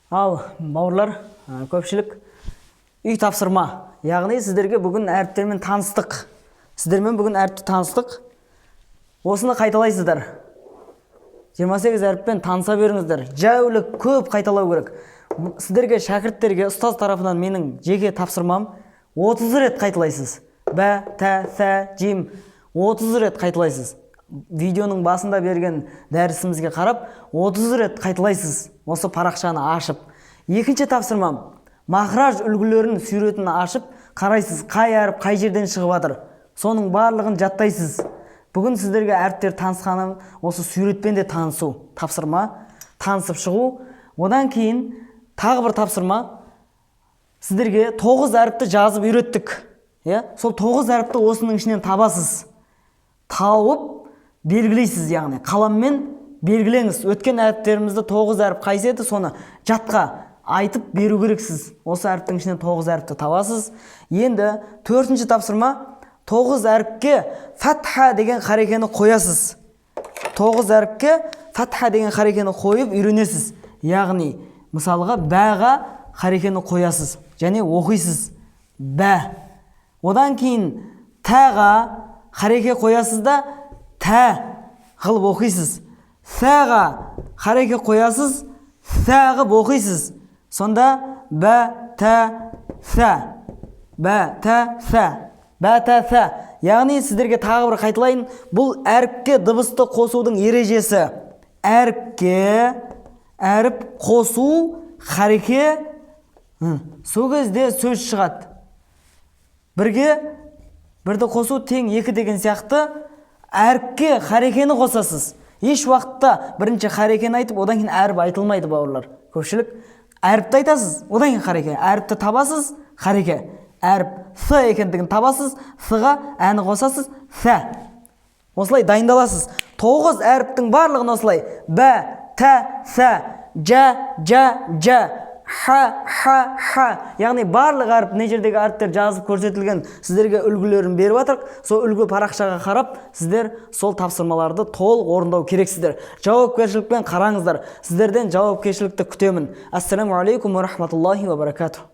Ал, бауырлар, көпшілік үй тапсырма. Яғни сіздерге бүгін әріптермен таныстық. Сіздермен бүгін әріпті таныстық. Осыны қайталайсыздар. 28 әріппен таныса беріңіздер. Жәулік көп қайталау керек. Сіздерге, шәкірттерге, ұстаз тарапынан менің жеке тапсырмам: 30 рет қайталайсыз. Бә, тә, сә, жим 30 рет қайталайсыз. Видеоның басында берген дәрісімізге қарап 30 рет қайталайсыз осы парақшаны ашып. Екінші тапсырмам: махраж үлгілерін, суретін ашып қарайсыз, қай әріп қай жерден шығып жатыр, соның барлығын жаттайсыз. Бүгін сіздерге әріптер танысқаным, осы суретпен де танысу тапсырма, танысып шығу. Одан кейін тағы бір тапсырма: сіздерге 9 әріпті жазып үйреттік, иә? Сол 9 әріпті осының ішінен табасыз, тауып белгілейсіз, яғни қаламмен белгілеңіз. Өткен әріптерімізді, 9 әріп қайсы еді, соны жатқа айтып беру керексіз. Осы әріптің ішінен 9 әріпті табасыз. Енді төртінші тапсырма: 9 әріпке фатха деген харекені қоясыз. 9 әріпке фатха деген харекені қойып үйренесіз. Яғни мысалға, бәға харекені қоясыз және оқисыз: бә. Одан кейін тәға хареке қоясыз да, тә қылып оқисыз. Сәға хареке қоясыз, сә қылып оқисыз. Сонда бә, тә, сә, бә, тә, сә, бә, тә, сә. Яғни сіздерге тағы бір қайталайын: бұл әріпке дыбысты қосудың ережесі. Әріпке әріп қосу, хареке, сол кезде сөз шығады. Бірге бірді қосу тең екі деген сияқты, әріпке харекені қосасыз. Еш уақытта бірінші харекені айтып, одан кейін әріп айтылмайды, бауырлар. Көпшілік әріпті айтасыз, одан кейін хареке. Әріпті табасыз, хареке, әріп с екендігін табасыз, с-ға әні қосасыз, сә. Осылай дайындаласыз. 9 әріптің барлығын осылай: бә, тә, сә, жә, жә, жә, ха, ха, ха. Яғни барлық әріп, мына жердегі әріптер жазып көрсетілген, сіздерге үлгілерін беріп жатырық. Сол үлгі парақшаға қарап, сіздер сол тапсырмаларды толық орындау керексіздер. Жауапкершілікпен қараңыздар, сіздерден жауапкершілікті күтемін. Ассаламу алейкум уа рахматуллахи уа баракатух.